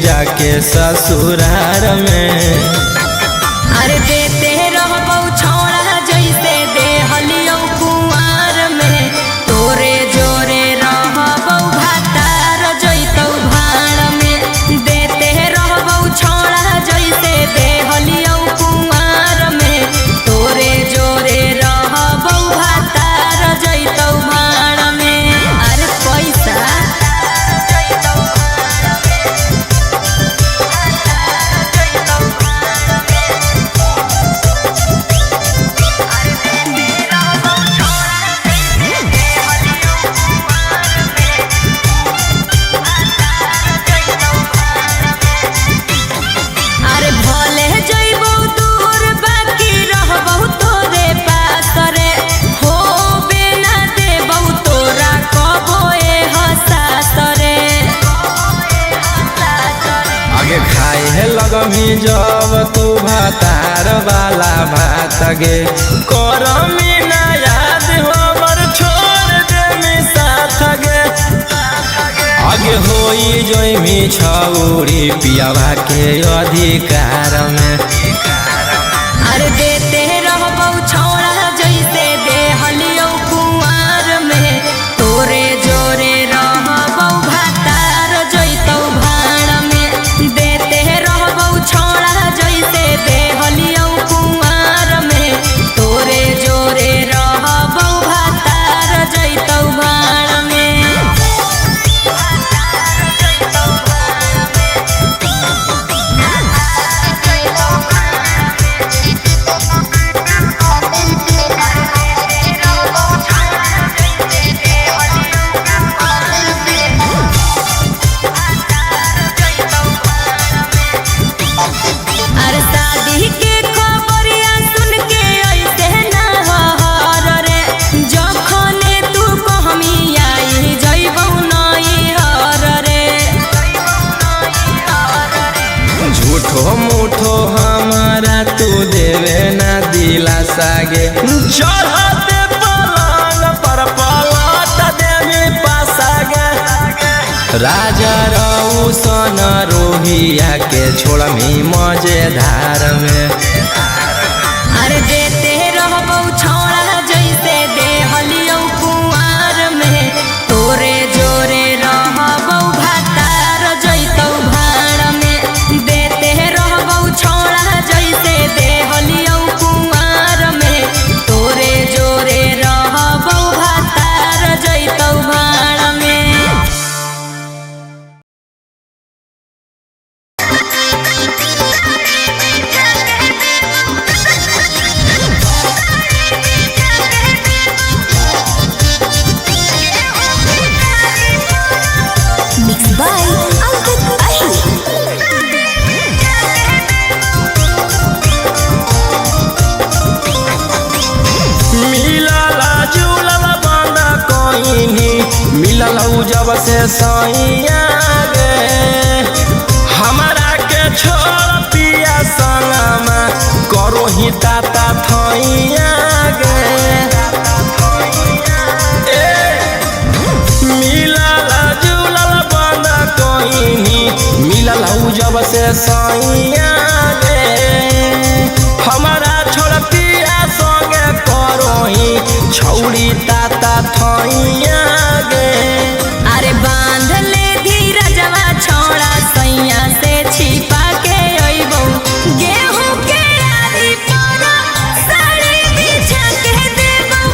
जाके ससुरार में। अरे देते रहबौ छौड़ा जैसे देहलियौ कुंवार में, तोरे जोरे रहबौ भातार जैतौ भाड़ में। देते रहबौ छौड़ा जैसे देहलियौ कुंवार में, तोरे जोरे रहबौ भातार जैतौ भाड़ में। अरे पैसा अरे भले जइबौ दूर बाकी रहबौ तोरे पास रे, हो बिना देबौ तोरा कबो एहसास रे। आगे खाए है लगमी जब तू भातार वाला भात गे, करमी ना याद हमर छोड़ देमी साथ गे। आगे होई जइमी छौरी पियावा के अधिकार में। अरे देते रहबौ छौड़ा जैसे देहलियौ कुंवार में, तोरे जोरे रहबौ भातार जैतौ भाड़ में। देते रहबौ छौड़ा जैसे देहलियौ कुंवार में, तोरे जोरे रहबौ भातार जैतौ भाड़ में। अरे शादी के खबरिया सुन के ऐसे ना हर रे, जखने तू कहमी आई जइबौ नई हर रे। झूठो मूठो हमारा तू देवे ना दिला सागे, चढ़ते पलंग पर पलट देवी पासागे। राजा रौसन रोहिया के छोड़मी मजेदार में। अरे देते रहबौ छौड़ा जैसे देहलियौ कुंवार में, तोरे जोरे रहबौ भातार जैतौ भाड़ में। देते रहबौ छौड़ा जैसे देहलियौ कुंवार में, तोरे जोरे रहबौ भातार जैतौ भाड़ में। Mix by Ankit Ahir. मिलला जुलल बंद कोइनी, मिलल उ जब से सैया गे। हमरा के छोड़ पिया संगमा करो ही ताता थैया गे। ए, मिलल जुलल बंद कोइनी, मिलल उ जब से सैया गे। हमरा छोड़ पिया संगे करोही छौड़ी ताता थैया गे। अरे बांध ले धीरजवा छौड़ा सैया से छिपा के अइबौ, गेहूं के आरी पर साड़ी बिछा के देबौ।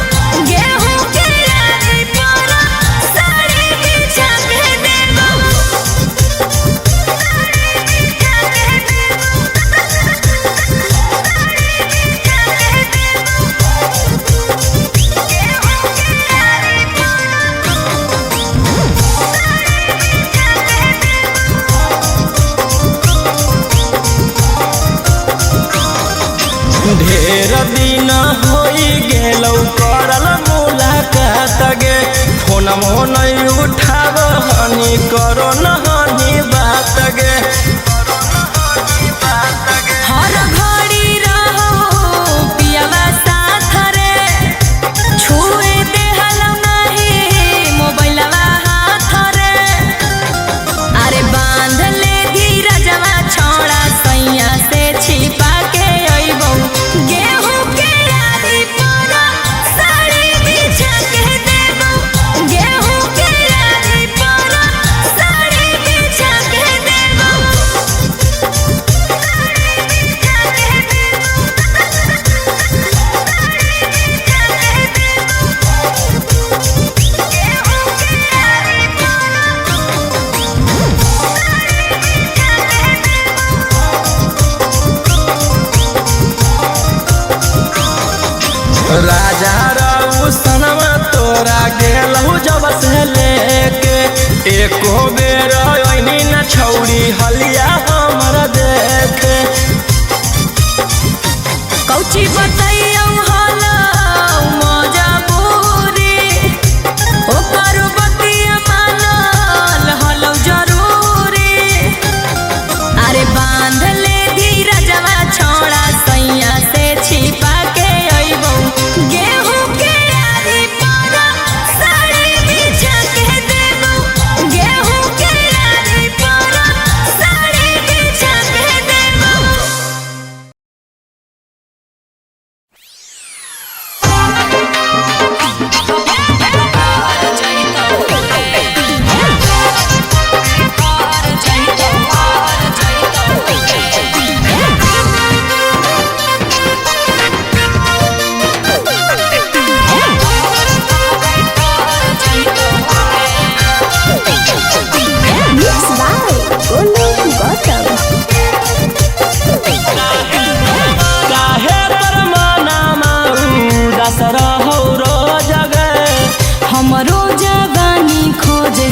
गेहूं के आरी पर साड़ी बिछा के देबौ। ढेर दिन होई गेलौ करल मुलाकात गे, फोनमो नहीं उठाब हनी करो न हनी बात गे। हर घड़ी रहो पियवा साथ रे, छुए देहल नाही मोबाइलवा हाथ रे। अरे बांध ले धीरजवा राजा राउ सनमा तोरा गेलहु जब से लेके एको बेर ओइनी न छौरी हलिया हमर देखे। कौची बतैयौ हलौ मजा बुरी, ओकर बतिया मानल हलौ जरूरी। अरे बांध ले धीरजवा छौड़ा सैया से छिपा के अइबौ, गेहूं के आरी पर साड़ी बिछा के देबौ, गेहूं के आरी पर साड़ी बिछा के देबौ। Mix by Golu Gautam. काहे तोर मनामा उदास रहौ रोज गे? हमरो जवानी खोजे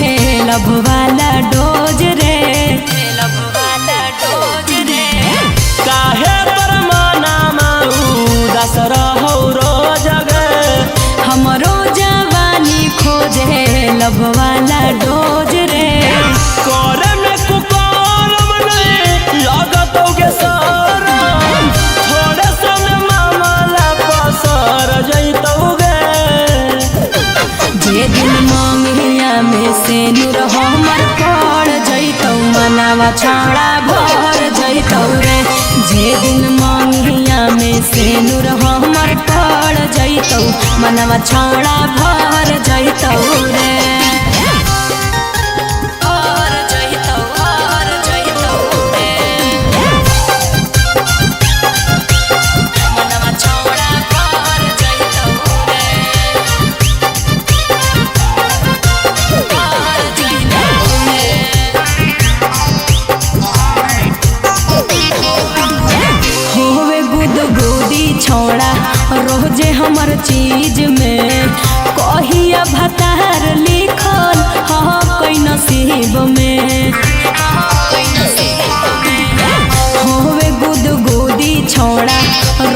लभ वाला डोज रे, लभ वाला डोज रे। काहे तोर मनामा उदास रहौ रोज गे? हमरो जवानी खोजे लभ वाला डोज रे। करे में कुकरम नहीं लागतौ गे शरम, थोड़े सन मामला पसर जइतौ गे। जे दिन मंगिया में से नूर हमर पड़ जइतौ, मनावा छाड़ा भर जइतौ रे। जे दिन मंगिया में से नूर हमर पड़ जइतौ, मनावा छाड़ा भर जइतौ रे। भर जइतौ, भर जइतौ रे। मनवा छौड़ा भर जइतौ रे। होवे गुद गोदी छौड़ा रोजे हमर चीज में, कहिया भतार लिखल हाँ कई नसीब में। होवे गुद गोदी छौड़ा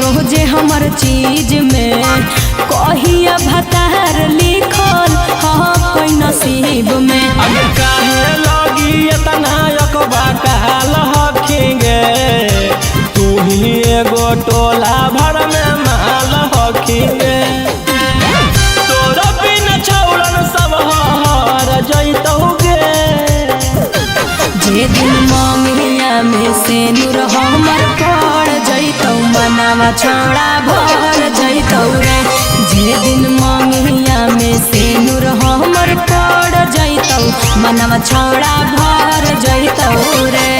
रोजे हमर चीज में, कहिया भतार लिखल हाँ कई नसीब में। अब काहे लगी एतना अकबा काल हखिंगे, तू ही एगो टोला भर में माल हखिंगे। तोरा बिन छौड़न सब हर जइतौ गे। जे दिन मंगिया में से नूर हमर पड़ जइतौ, मनावा छौड़ा भर जइतौ रे। जे दिन मंगिया में से नूर हमर पड़ जइतौ, मनावा छौड़ा भर जइतौ रे।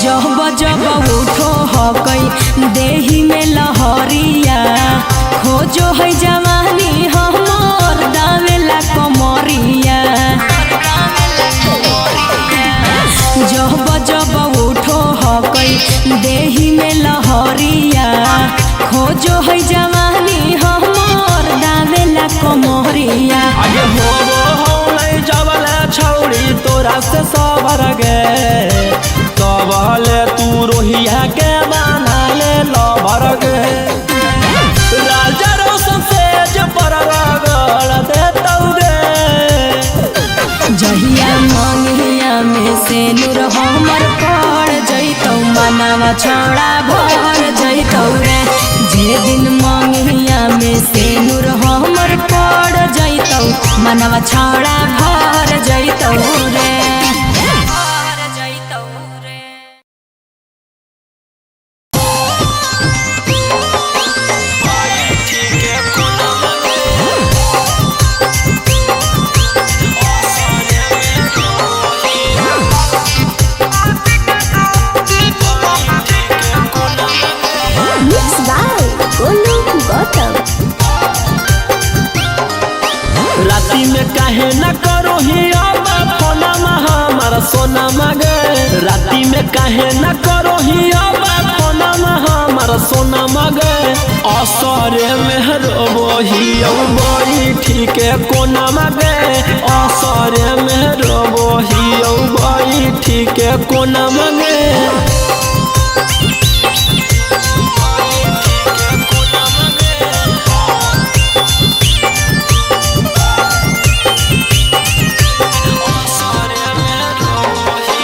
जब जब उठो हकई देही में लहरिया, खोजो है जवानी हमर दावेला कमरिया। जब जब उठो हकई देही में लहरिया, खोजो है जवानी हमर दावेला कमरिया। आगे होबो हौ नै जबले छौड़ी तोरा से सबर गे, तबले तू रोहिया के बना ले लबर गे। राजा रोशन सेज पर रगड़ देतौ गे। जहिया मंगिया में से नूर हमर पड़ जइतौ, मनावा छौड़ा भर जइतौ रे। जे दिन मंगिया में से नूर हमर पड़ जइतौ, मनवा छौड़ा भर जइतौ रे। ठीक है। सोना मगे। राती में काहे न करो ही अब फोना हमर सोना मगे। असरे में रोबही बैठी के कोना मगे। असरे में रोबही बैठी के कोना मगे। असरे में रोबही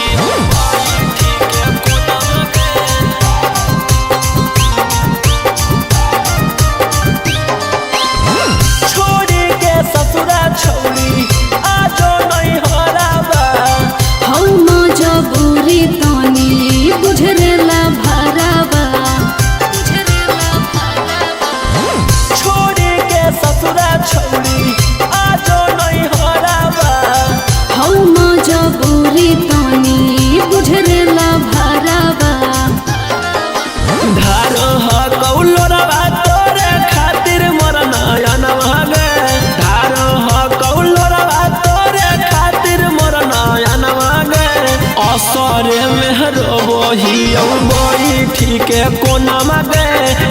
बैठी के कोना मगे।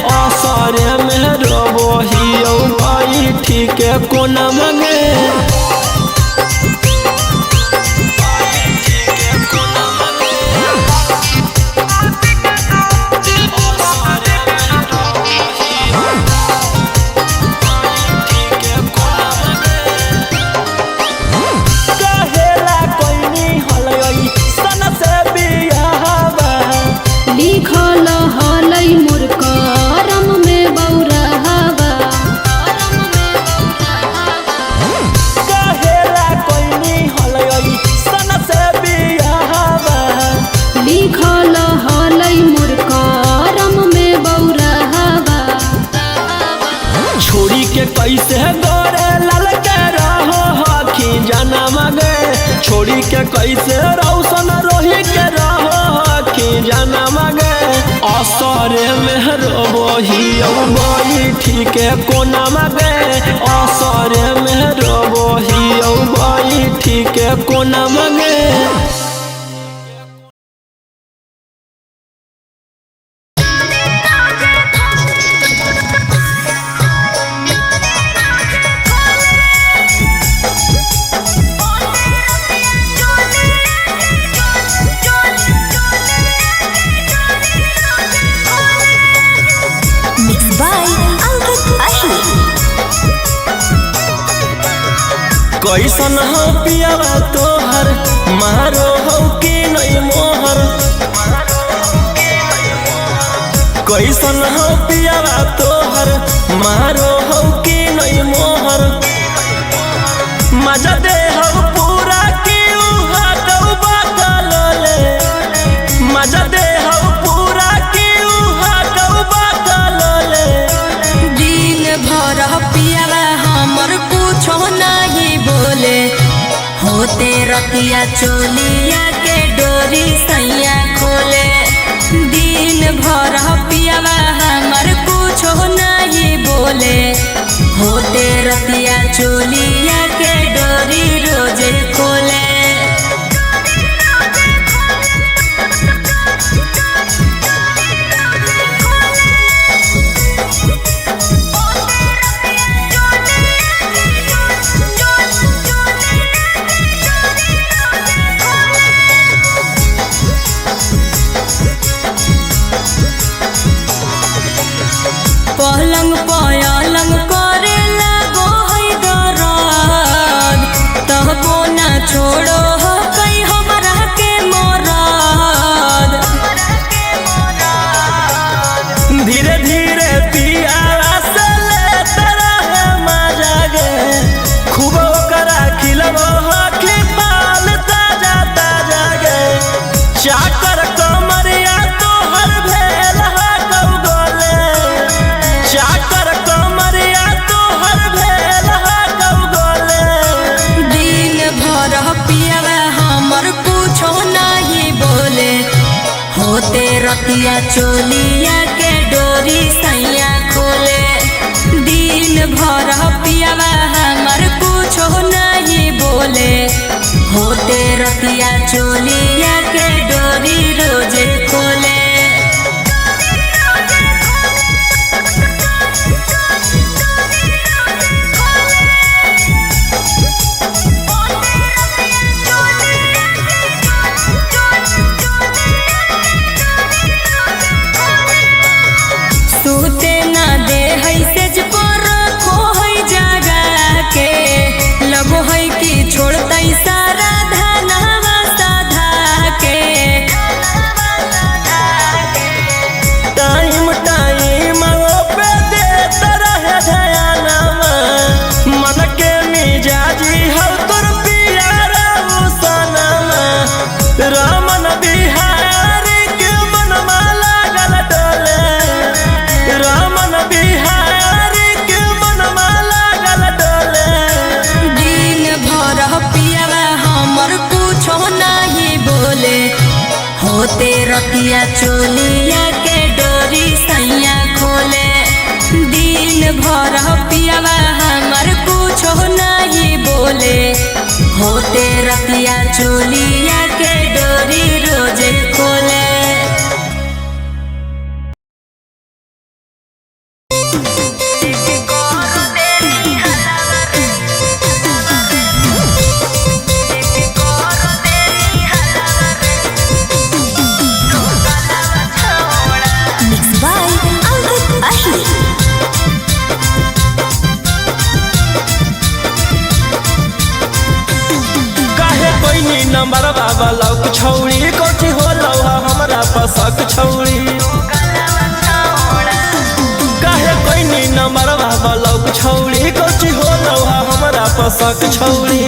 असरे में रोबही बैठी के कोना मगे। छोड़ी के कैसे गोरे लाल के रहो हखी जाना मगे। छोड़ी के कैसे रौशन रोही के रहो हखी जाना मगे। असरे में रोबही बैठी के कोना मगे। असरे में रोबही बैठी के कोना मगे। कैसन हो पियावा तोहर मारो हो कि नहीं मोहर। कैसन हो पियावा तोहर मारो हो कि नहीं मोहर। मजा दे हो पूरा कि ले। मजा दे हो पूरा कि ले। दिन भर पियावा हमर कुछो नहीं बोले। होते रतिया चोलिया के डोरी सैया खोले। दिन भर पियावा हमर कुछो नहीं बोले। होते रतिया चोलिया के डोरी रोजे खोले। पलंग पलंग करे लगो है दरद, तबो ना छोड़ो हो कहीं हमरा के मरद। धीरे धीरे पियावा से लेते रहे मजा गे। खूब ओकरा खिलबो हखी पाल ताजा ताजा गे। चाकर कमरिया तोहर भेल हकौ गोले। चाकर कमरिया तोहर भेल हकौ गोले। दिन भर पियावा हमर कुछो नहीं बोले। होते रतिया चोलिया के डोरी सैया खोले। दिन भर पियावा हमर कुछो नहीं बोले। होते होते रतिया चोलिया के डोरी रोजे खोले। सूते ना दे है सेज पर रखो है जगा के, लगो है कि छोड़तै सारा धनवा साधा के। टाइम टाइम पे देत रहे ध्यानमा, मन के मिजाजी हौ तोर पियारा सनमा। रमन बिहारी के मनमा लागल डोले, रमन बिहारी के मनमा लागल डोले। दिन भर पियावा हमर कुछो नहीं बोले, होते रतिया चोलिया के डोरी सैया खोले। दिन भर पियावा हमर कुछो नहीं बोले, होते रतिया चोलिया के डोरी रोजे खोले। Mixed by Ankit Ahir. काहे कोइनी नंबर बाबा लौक छौड़ी, कथी होलौ हा हमरा पसक छौड़ी। काहे कोइनी नंबर बाबा लौक छौड़ी, कथी होलौ हा हमरा पसक छौड़ी।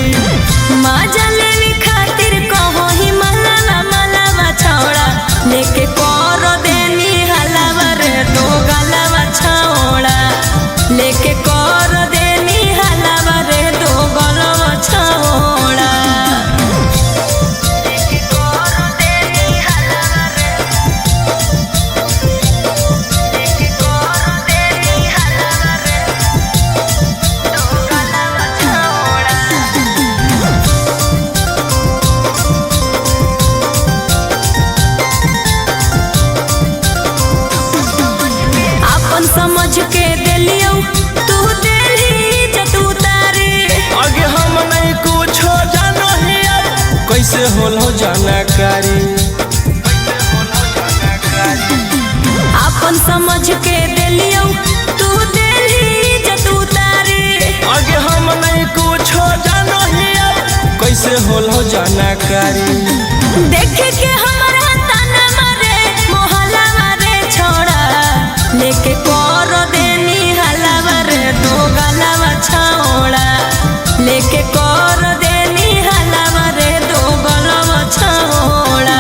माजा लेवे खातिर कहो ही मलावा मलावा छौड़ा, लेके कर देनी हलावा रे दो गलावा छौड़ा, लेके कर देनी हलावा रे दो गलावा छौड़ा। अपन समझ के देलियौ तू देली इज्जत उतारे। आगे हम नहीं कुछो जानो हिया, कैसे होलो जानकारी। अपन समझ के देलियौ तू देली इज्जत उतारे। आगे हम नहीं कुछो जानो हिया, कैसे होलो जानकारी। देख के हमरा ताना मारे मोहला मारे छोड़ा, लेके कर देनी हलावा रे दो गलावा छौड़ा, लेके कर देनी हलावा रे दो गलावा छौड़ा।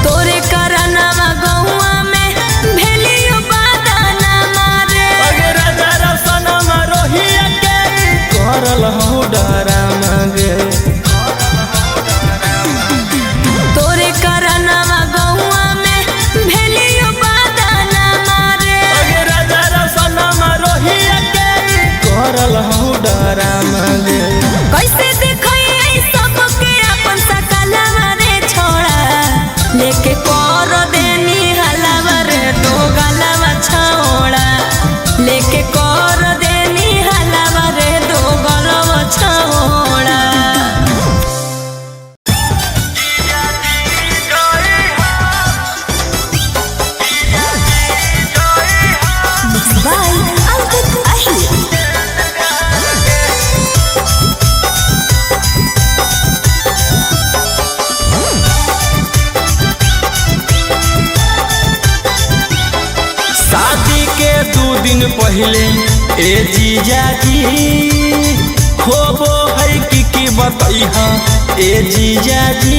तोरे करनवा गौआ में भेलियो बादाना मारे। आगे राजा रसनमा रोहिया के करल हो डरा मांगे। तोरे करनवा गौआ में भेलियो बादाना मारे। आगे राजा रसनमा रोहिया के करल हो डरा मांगे। कैसे देखई सबके अपन सकलवा रे छोड़ा, लेके कर देनी हलावा रे दो गलावा छौड़ा, लेके कर देनी हलावा रे दो गलावा छौड़ा। Mixed by Ankit Ahir. शादी के 2 दिन पहले ए जीजा जी होबो है की बतैहा ए जीजा जी।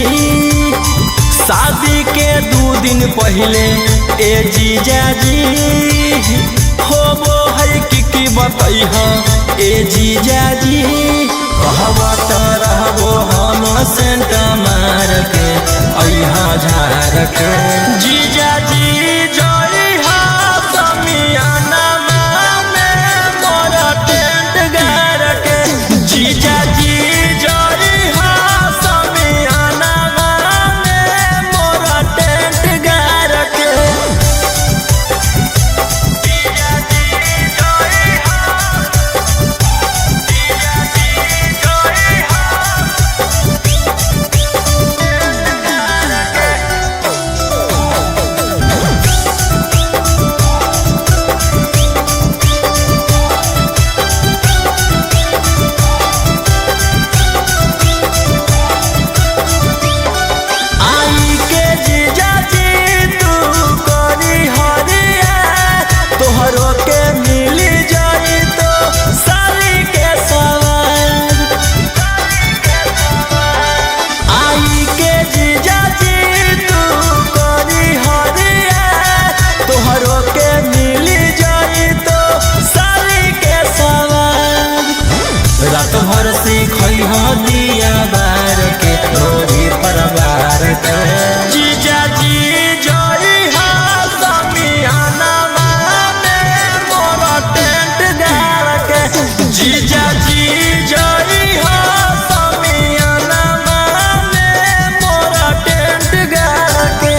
शादी के 2 दिन पहले ए जीजा जी होबो है की बतैहा ए जीजा जी। कहवत रहबो हम सेंट मार के अइहा झार के। जीजा जी जइहा समियाना में मोर टेंट गार के। जीजा जी जइहा समियाना में मोर टेंट गार के। आई के जीजा जी तू करी हरिया, तोहरो के मिली जाई तो साली के सवार। आई के जीजा जी तू करी हरिया, तोहरो के मिली जाई तो साली के सवार। रात भर सीखई हो दिया बार के तोरी परवार के। जीजा जी जइहा समियाना में मोर टेंट गार के। जीजा जी जइहा समियाना में मोर टेंट गार के।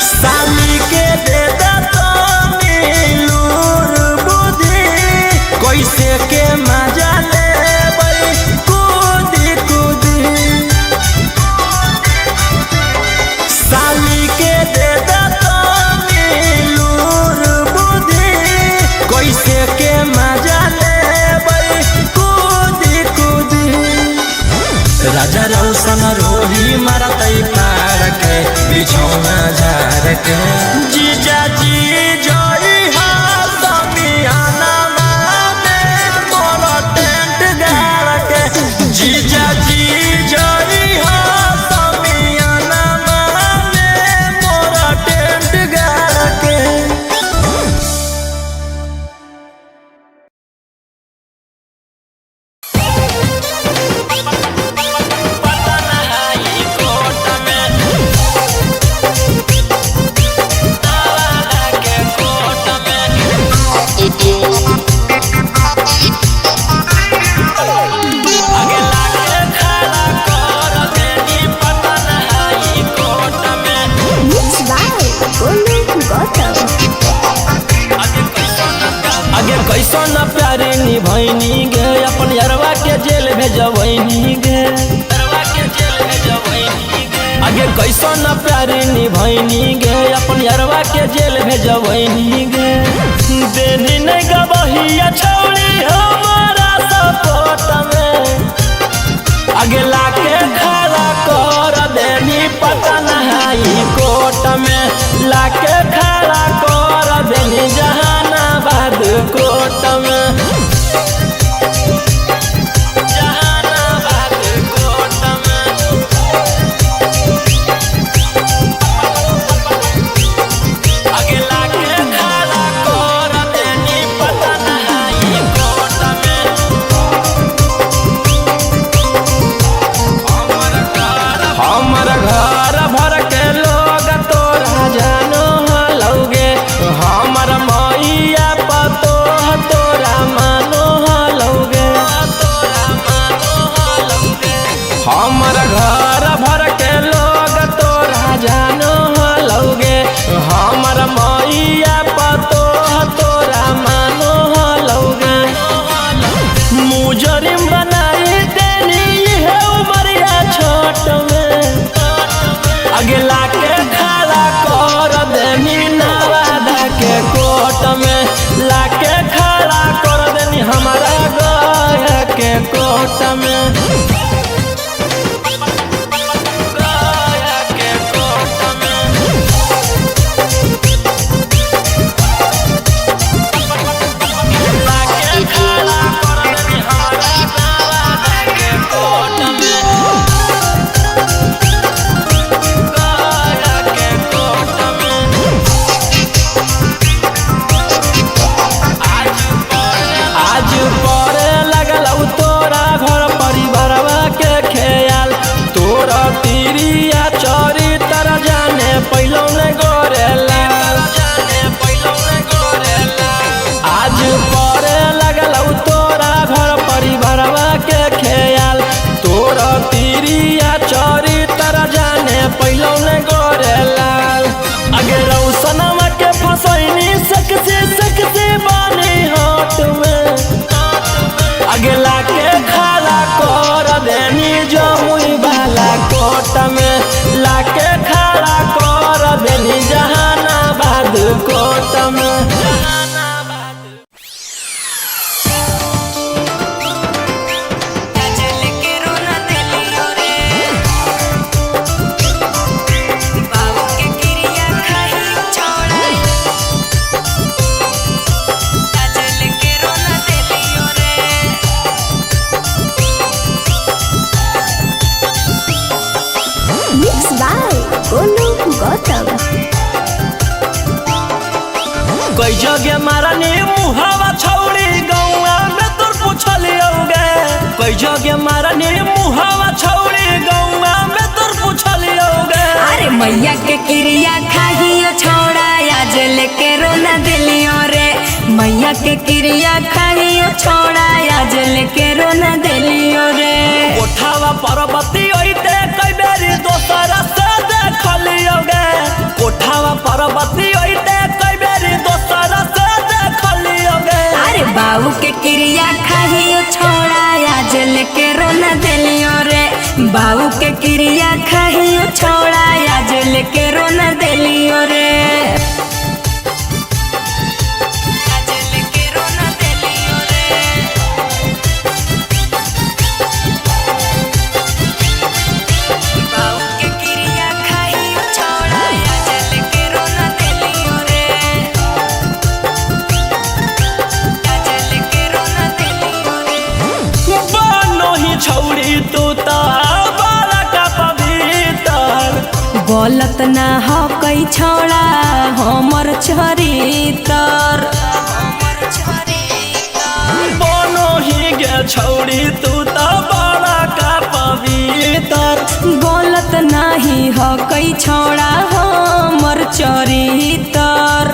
साली के दे तनी लूर बुद्धि, कैसे के मजा लेबै कूदी कूदी। साली के दे तनी लूर बुद्धि, कैसे के मजा लेबै कूदी कूदी। राजा रौशन रोही मारतै पार के बिछौना झार के। जीजा जी जइहा समियाना में मोर टेंट गार के। जीजा जी जइहा समियाना में मोर टेंट गार के। Mixed by Golu Gautam. आगे कैसन प्यारे निभैनी गे, अपन यरवा के जेल भेजबैनी गे। आगे कैसन प्यारे निभैनी गे, अपन यरवा के जेल भेजबैनी गे। देनी नहीं गबहिया छौड़ी हमारा सपोर्ट में, आगे लाके खड़ा कर देनी पटना हाई कोर्ट में। लाके खड़ा कर देनी जहानाबाद कोर्ट में। जहानाबाद कोर्ट में। आगे लाके खड़ा कर देनी पटना हाई कोर्ट में। कई जगह मारनी मुहावा छौड़ी गौआ में तोर पूछलियौ गे। कई जगह मारनी मुहावा छौड़ी गौआ में तोर पूछलियौ गे। अरे मैया के क्रिया खाहियो छोड़ा आज लेके रोना दिलियो रे। मैया के क्रिया खाहियो छोड़ा आज लेके रोना दिलियो रे। कोठावा पर्वती ओइते कई बेरी दोसरा से देखलियौ गे। कोठावा पर्वती ओइते कई बेरी दोसरा से देखलियौ गे। अरे बाबू के क्रिया खाहियो छोड़ा आज लेके रोना दिलियो रे। बाबू के क्रिया खाहियो छोड़ा आज लेके रोना दिलियो रे। आज लेके रोना दिलियो रे। बाबू के क्रिया खाहियो छोड़ा आज लेके रोना दिलियो रे। आज लेके रोना दिलियो रे। बानो ही छौड़ी तू त बड़ा का पवित्र। गलत ना हो कई छोड़ा हमर चरितर। बानो ही गे छौड़ी तू त बड़ा का पवित्र। गलत नाही हो कई छोड़ा हमर चरितर।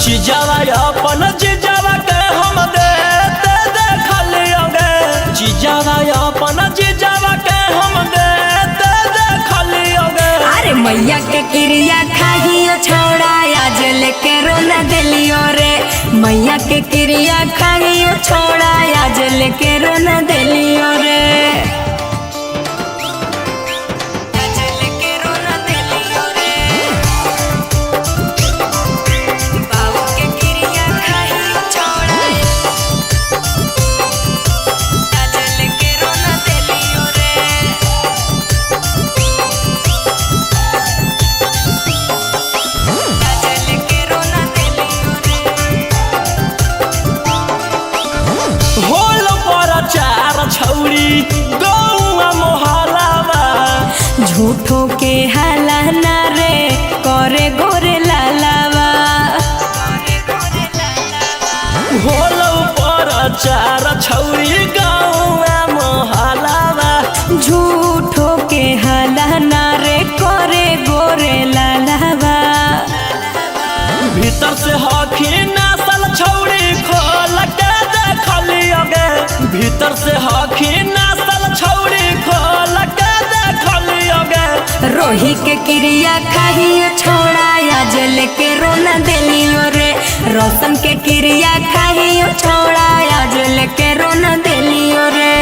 जीजावा अपन जीजावा के हम देते देखलियौ गे। जीजावा अपन जीजावा के हम देते देखलियौ गे। अरे मैया के क्रिया खाहियो छोड़ा आज लेके रोना दिलियो रे। मैया के क्रिया खाहियो छोड़ा आज लेके रोना दिलियो रे। आज लेके रोना दिलियो रे। बाबू के क्रिया खाहियो छोड़ा आज लेके रोना दिलियो रे। आज लेके रोना दिलियो रे। होल पर चार छौड़ी गौआ मोहलावा। झूठो के हाला ना रे करे गोरे लालावा। होल पर चार छौड़ी गौआ मोहलावा। झूठो के हाला ना रे करे गोरे लालावा। भीतर से हखी नसल छौड़ी खोल के देखलियौ गे। भीतर से हखी नसल छौड़ी खोल के देखलियौ गे। रोही के क्रिया खाहियो छोड़ा आज लेके रोना दिलियो रे। रोशन के क्रिया खाहियो छोड़ा आज लेके रोना दिलियो रे।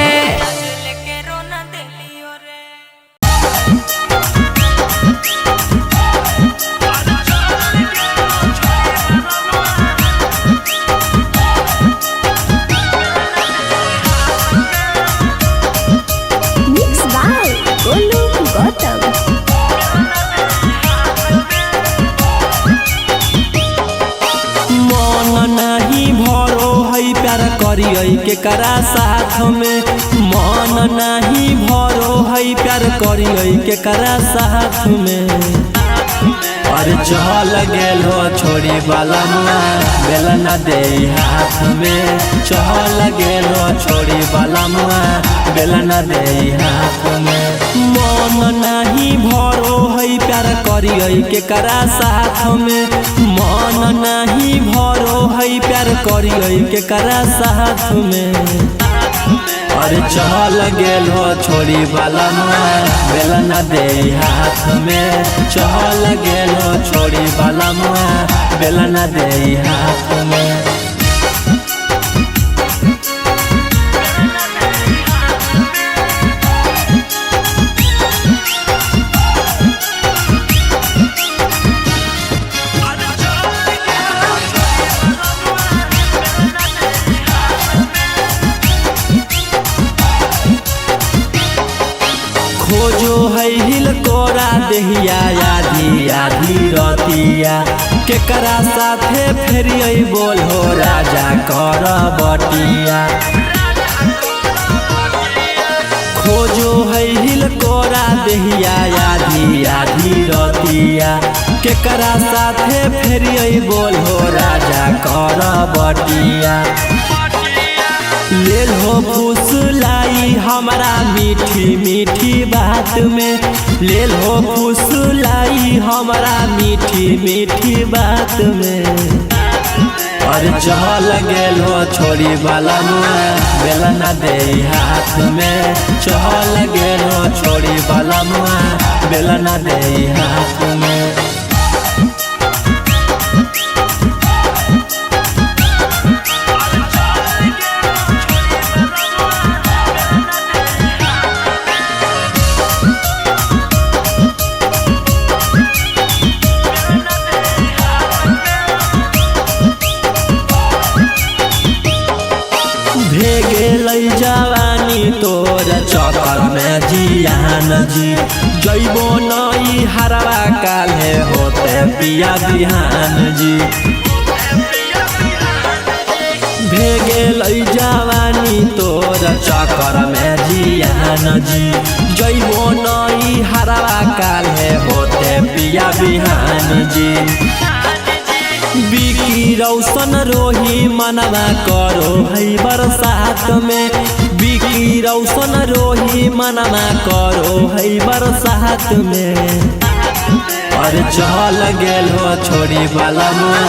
Mix by Golu Gautam. मन नहीं भरो है प्यार करियै के करा साथ में। मन नहीं भरो है प्यार करियै के करा साथ में। अरे चल गेल हो छोड़ी वाला मुआ बेला न दे हाथ में। चल गेल हो छोड़ी वाला मुआ बेला न दे हाथ में। मन नहीं भरो है प्यार करियै के करा साथ में। मन नहीं भरो है प्यार करियै के करा साथ में। अरे चल गेल हो छोड़ी वाला मुआ बेला न दे हाथ में। चल गेल हो छोड़ी वाला मुआ बेला न दे हाथ में। खोजो है हिल कोरा देहिया आधी आधी रतिया। केकरा साथे फेरियै बोलो राजा कर बटिया। खोजो है हिल कोरा देहिया आधी आधी रतिया। केकरा साथे फेर बोल हो राजा कर बटिया। लेल हो फुसलाई हमारा मीठी मीठी बात में, लेल हो फुसलाई हमारा मीठी मीठी बात में। और चहल गेल हो छोड़ी वाला मुआ बेला ना दे हाथ में, चहल गेल हो छोड़ी वाला मुआ बेला ना दे हाथ में। भेगेल जवानी तोर चक्कर में जियान जी, जैबो नई हरवा काले होते पिया बिहान जी। भेगेल जवानी तोर चक्कर में जियान जी, जैबो नई हरवा काले होते पिया बिहान जी। बिकी रौशन रोही मनवा करो है बरसात में, बिकी रौशन रोही मनवा करो है बरसात में। और चहल गेल हो छोड़ी वाला मुआ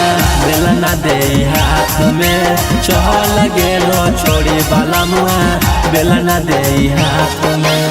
बेला ना दे हाथ में, चहल गेल हो छोड़ी वाला मुआ बेला ना दे हाथ में।